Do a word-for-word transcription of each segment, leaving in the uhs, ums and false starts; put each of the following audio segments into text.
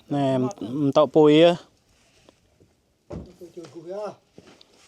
Anai, mtŏ apui yơh.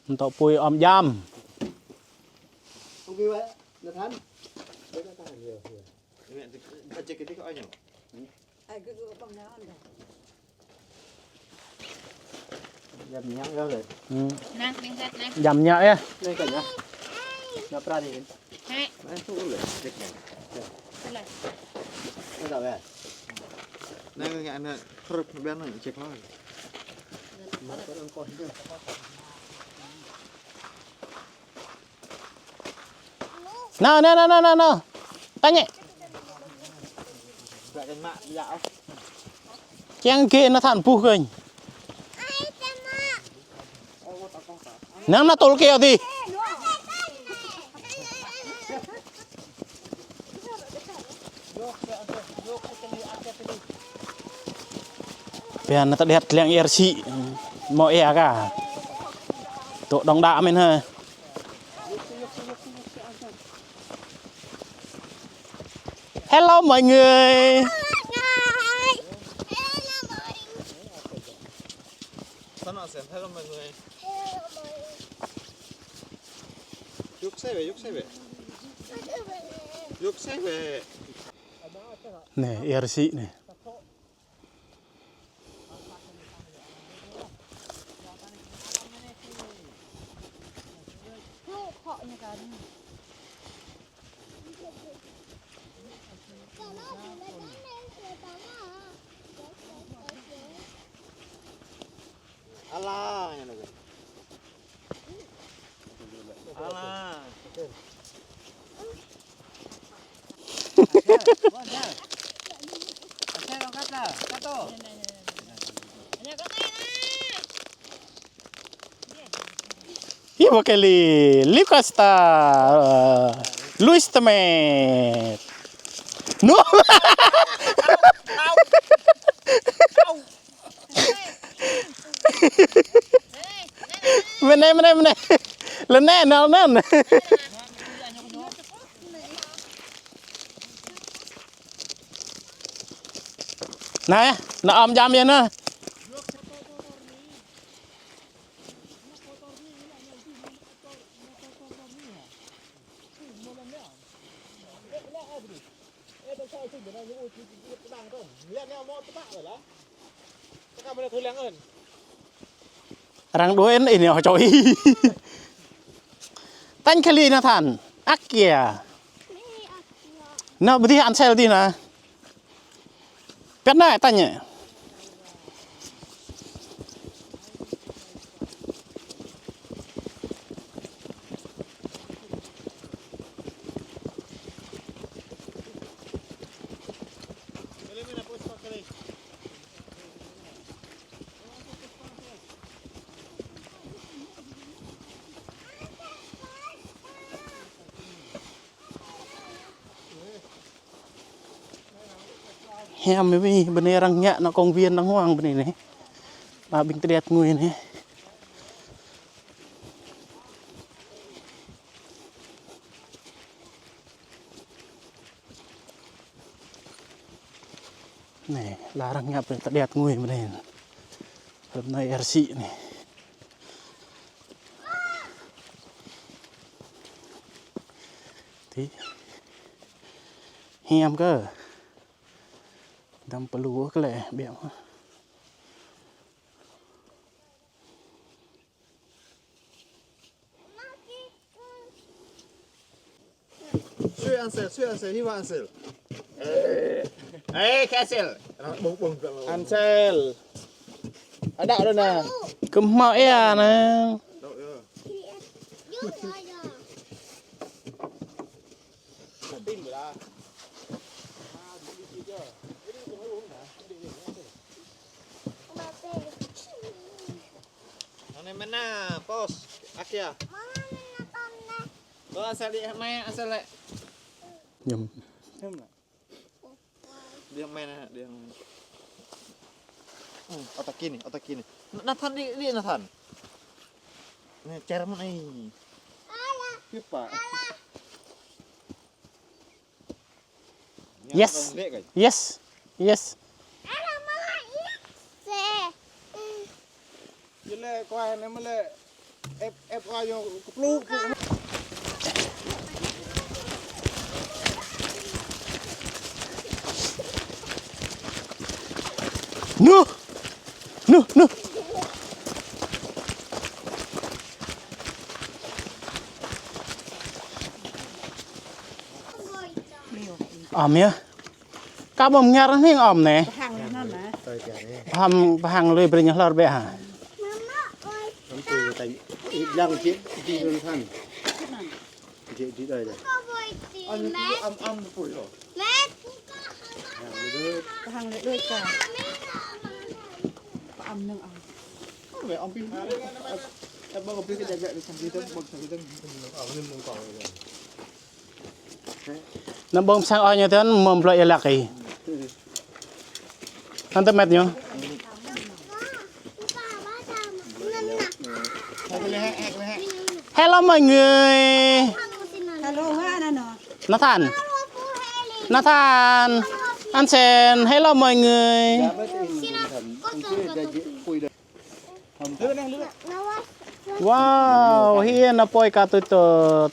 Mtŏ apui ôm djam. Djam ñă yơh. Djam ñă yơh. Nao, nao, nao, nao, nao, nao. Tañ ñĕ. Kiăng kơ Nathan buh kơnh. Năng nao tơl kơ adih. Biă nao tơđiăt leng ia rơsĭ. Mơ̆ ia ka. Tŏ đong đă mơ̆n hă. Hello mọi người. Hello mọi người. Yuk xe về, yuk xe về. Yuk xe về. Anai, ia rơsĭ anai. Alah, yang ada. Alah. Ia ba keli, Lucas ta, Luis Temet. No. Mơnai, mơnai, mơnai. Lơnai, nao, nao. Nao, nao ôm djam ia nao. Arăng đuaĭ anai, anai hơčoi. Tañ kơ li Nathan. Ak ia. Nao bơdih Ansel dih nao. Pĕt nao tañ ñĕ. Hiam mơ̆ bơnai arăng ngă nao công viên arăng huang bơnai anai. Ba ƀing tơđiăt ngui anai. Anai, la arăng ngă pơ tơđiăt ngui bơnai. Hrŏm anai ia rơsĭ anai. Ti. Hiam kơ. Dăm pơlŭ kơ lĕ biă mă. Sui Ansel, sui Ansel, hiwa Ansel. Eh, kơ Ansel. Bông, bông, bông. Ansel. Ada, ada na. Kơmhmao ia na. Đâu, ya. Anai mơ̆n na, pos, Akia. Lo asal đi mai, asal lĕ. Ñăm. Đi mai na, đi mai. Hmm, otak kini, otak kini. Nathan đi, đi Nathan. Anai, čar mơ̆n ai. Kipa. Yes. Yes. Yes. Ñu lĕ kơ anai mă lĕ ĕp, ĕp kơ ñu kơplŭ. Nô. Nô, nô. Ăm yơh. Kâo ƀơ̆ng ngă rơngiă ăm anai. Pơhang lui anŭn hă? Pơhang, pơhang lui brơi ñu hlơr bĕ hă. Pơhang lui đuaĭ kơ. Pơhang anŭn ăm. Anăm ƀơ̆ng pơhang ôh ñu tơl mơ̆ng blơi ia lăk ih. Anŭn tơmet ñu. Hello mọi người. Hello ha, Nathan. Nathan. Ansen, hello mọi người. Wow, hiư̆m ană apui kăt tui tơ̆t.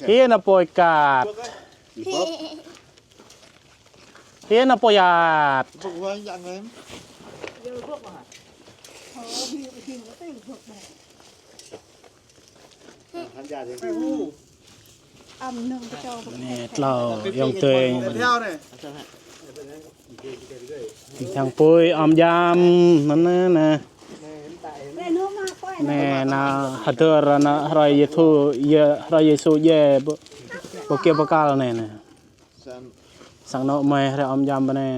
Hiư̆m ană apui kăt. Hiư̆m ană apui kăt. Anai, tlâo ayŏng adơi. Ƀing tang apui ôm djam, anŭn anai. Anai, anai hơdơr, anai hrơi Yêsu, Yê-, hrơi Yêsu djai, ƀu, ƀu kiaŏ pơkăl anai, anai. Sang anŏ mơi hrơi ôm djam ƀơi anai.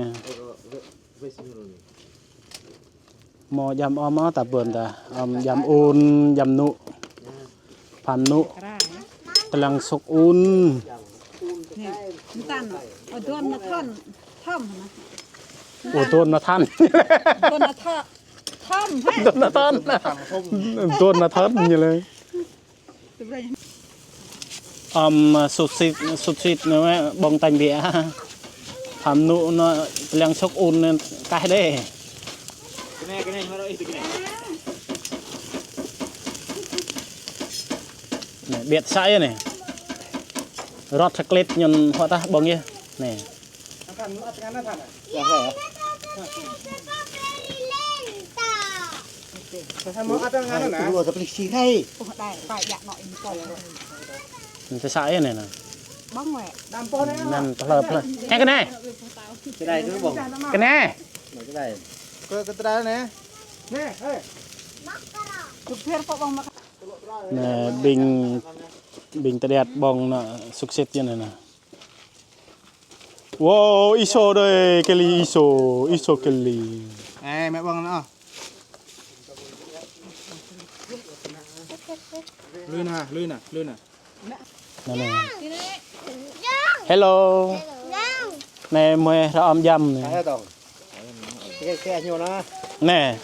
Mơ̆ djam ôm mơ̆ ta ƀuăn ta. Ôm djam un, djam nŭ. Pham nŭ. Tơlang sŭk un. Anai, anŭn. Ơ, đuôn ană thơ̆n. Thơ̆m hă? Ơ, đuôn ană thơ̆n. Đuôn ană thơ̆n. Thơ̆m hă? Đuôn ană thơ̆n. Đuôn ană thơ̆n ñu lĕ. Ôm sŭt sĭt, sŭt sĭt anai ƀơ̆ng tañ biă. Pham nŭ anŭn tơlang sŭk un anŭn kah đeh. Anai, biă sa ia anai. Rơ̆t hơklit ñu hŏ tah ƀơ̆ng ia. Anai. Anŭn tơ sa ia anai. Anŭn tơhlơi tơhlơi. Hĕ kơ anai. Kơ anai. Anai, ƀing, ƀing tơđiăt ƀơ̆ng anŭn sŭt sĭt ia anai. Wow, iso đơi, kơ li iso, iso kơ li. Ơ, mĕ ƀơ̆ng anŭn. Lui anai, lui anai, lui anai. Anai, anai. Hello. Anai mơi hrơi ôm djam anai. Anai,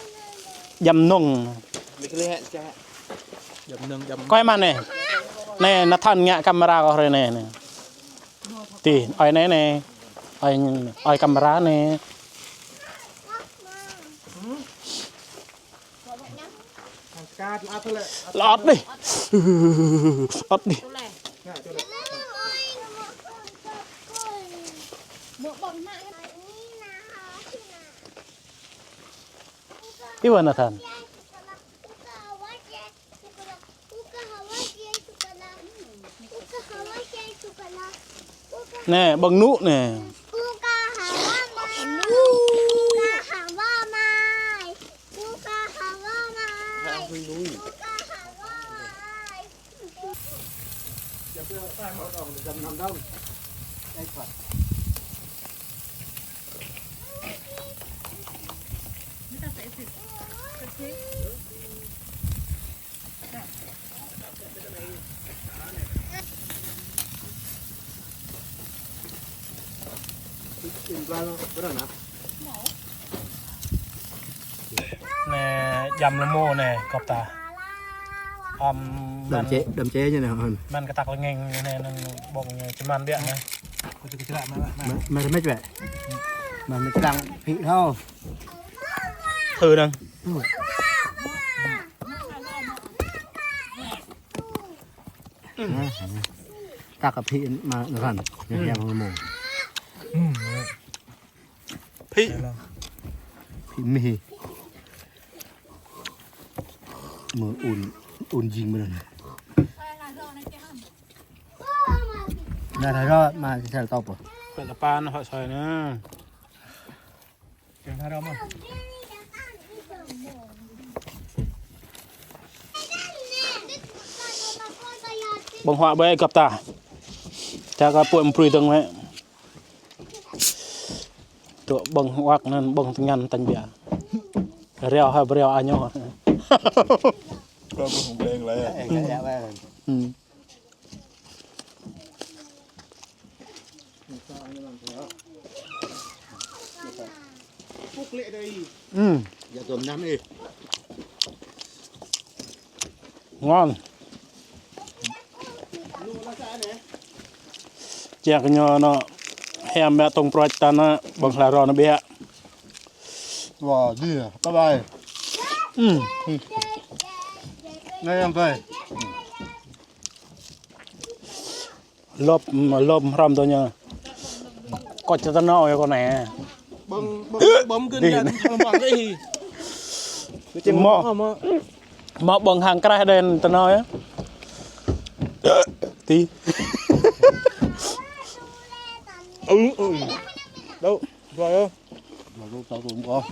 djam nŭng. Djam nŭng, djam. Kơi mă anai. Anai, Nathan ngă kamera kơ hrơi anai, anai. Tih, ơi anai anai. Ơi, ơi kamera anai. Lăt đih. Lăt đih. Iwa Nathan. Anai, ƀơ̆ng nŭ anai. Anai, djam lơmô anai, kŏp ta. Ăm, đom man, čê, đom čê ñu anai hŏn. Man kơtăk lơngeng ñu anai, anŭn ƀơ̆ng ñu čơman biă anai. Kơčrăk, kơčrăk, man, man. Man, man mĕč wĕ. Man mĕč lăng phĭ thâo. Thử năng. Ư. Anai, anai. Kăk kơ phĭ mă răn. Ñu hiam hăng mông. Phĭ. Phĭ mih. Mơ̆ un, un jing mơ̆n. Anai ră ră mă sel tŏp. Pĕ tơpă anai hŏ soi anai. Anai ră mă. Ƀơ̆ng huă ƀơi găp ta. Ta kơ pơ̆ mprui dơ̆ng mĕ. Tŏ ƀơ̆ng wăk anŭn ƀơ̆ng tơngan tañ biă. Riâo ha riâo año. Kơ ƀơ̆ng ƀleng lai. Ơ, kơ ya ƀai. Hm. Hm. Ya tôm năm ih. Ngon. Ček ñu anŭn hiam biă tŏng pruač ta anŭn ƀơ̆ng hla rŏ anŭn biă. Wah, dia, bye bye. Hm. Anai yang tơi. Lŏp, lŏp hrŏm tui ñu. Kŏč tơ tơnâo yơh kơ anai. Ƀơ̆ng, ƀơ̆ng, ƀơ̆ng kơ anai, ƀơ̆ng kơ ih. Mơ̆, mơ̆ ƀơ̆ng hăng kraih đen tơnâo yơh. Ti. Ư, ư. Đâu, rồi yơh. Rồi, rồi, rồi, rồi.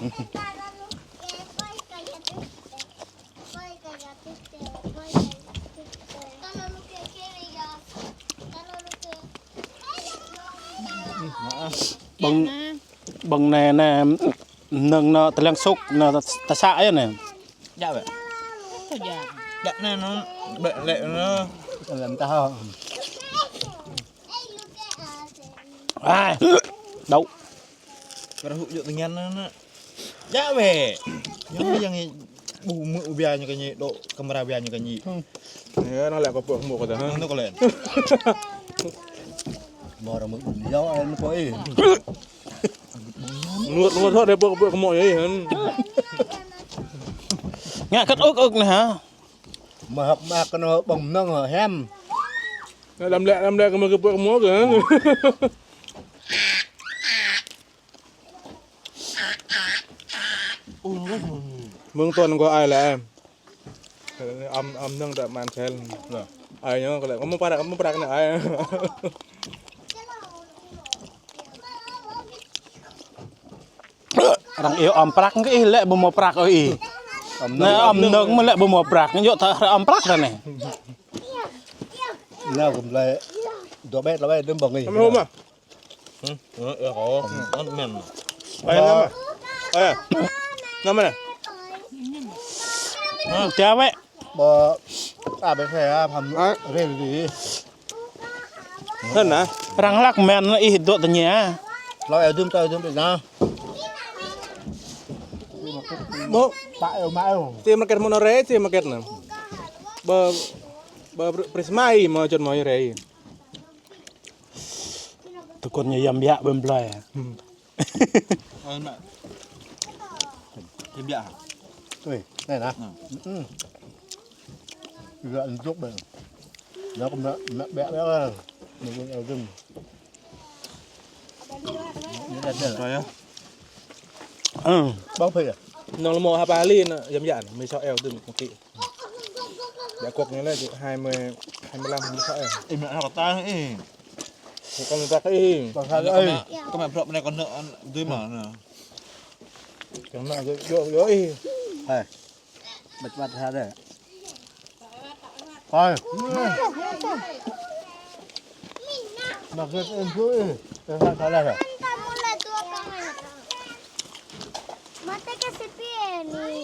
Ƀơ̆ng, ƀơ̆ng anai, anai, mơnơ̆ng anŭn tơlăng sŭk, anŭn ta, ta să yơh anai. Djă̱ wĕ. Djă̱ anai anŭn, ƀĕ lĕ anŭn. Lăm tah. Ai, đau. Kơ rơhŭ jŏk tơngan anŭn. Djă̱ wĕ. Yang, yang ƀu mơ̆ ƀiă ñu kơ ñu, dŏ kamra ƀiă ñu kơ ñu. Hm. Yơh, anŭn lĕ kơ pơ̆ kơmŏ kơ ta, hă? Anŭn kơ lĕ. Mơ̆ ră mơ̆ ƀu yua, anŭn pơ̆ ih. Mơ̆, mơ̆ thâo dêh pơ̆, pơ̆ kơmŏ yơh, hă? Ngă kơ̆t ŭk ŭk anai, hă? Mơ̆ hơ̆k mơ̆ kơ anŭn ƀơ̆ng mơnơ̆ng hă, hiam. Ngă đăm lĕ, đăm lĕ kơ mơ̆ kơ pơ̆ kơmŏ kơ, hă? Mơ̆ng tuăn kơ ai lĕ. Ăm, ăm nơ̆ng đă man sel. Ai ñu kơ lĕ, kơ mơ̆ prăk, kơ mơ̆ prăk anai ai. Arăng iâu ăm prăk kơ ih lĕ ƀu mơ̆ prăk ôh ih. Anai ăm nơ̆ng mơ̆ lĕ ƀu mơ̆ prăk, yua ta ăm prăk ră anai. Anai kơ mơ̆ lĕ dua bet la bet đơ̆m ƀơ̆ng ih. Ăm hôm ah. Hm? Ơ, ơ, ơ, ăn men. Ơ, năm à? Ơ, năm à? Ơ. Ơ, tiap wĕ. Ƀơ, a, bĕ, a, phăm, ơ, rê, rê. Hơn à? Arăng hlăk men ih dŏ tơña. Hlâo eo dŭm, tơ dŭm, tơ na. Ƀơ. Pă eo, mă eo. Ti market mơ̆ anŭn rê, ti market anŭn. Ƀơ, ƀơ Prisma ih mơ̆ čun mơ̆ rê. Tơkŭn ñu yăm biă ƀơi blai. Hm. Ơ, mă. Yăm biă hă? Ui, anai nah. Hm. Hm. Yua anŭn jŏk ƀơi. Anŭn kơ mă, mă biă biă lah. Mă ƀơi eo dŭm. Ñu đet đet. Rồi á. Ơ. Ƀơ̆ng phê ah? Anŭn lơmơ̆ hăp ali anŭn yăm biă anŭn, mơ̆ sŏ eo dŭm kơ kĭ. Djă kŏk ñu lĕ, hai mươi, hai mươi lăm, hai mươi sáu eo. Ih, mă hăp ta ih. Kơ anŭn ta kơ ih. Kơ mă, kơ mă brŏk mơnai kơ anŭn dui mă anŭn. Kơ anŭn yơh, yơh, yơh ih. Hai. Bĕt bĕt ha đe. Hai. Mă gĕt em tui ih. Em ha ta đe. Mă tơ kơ si pie ni.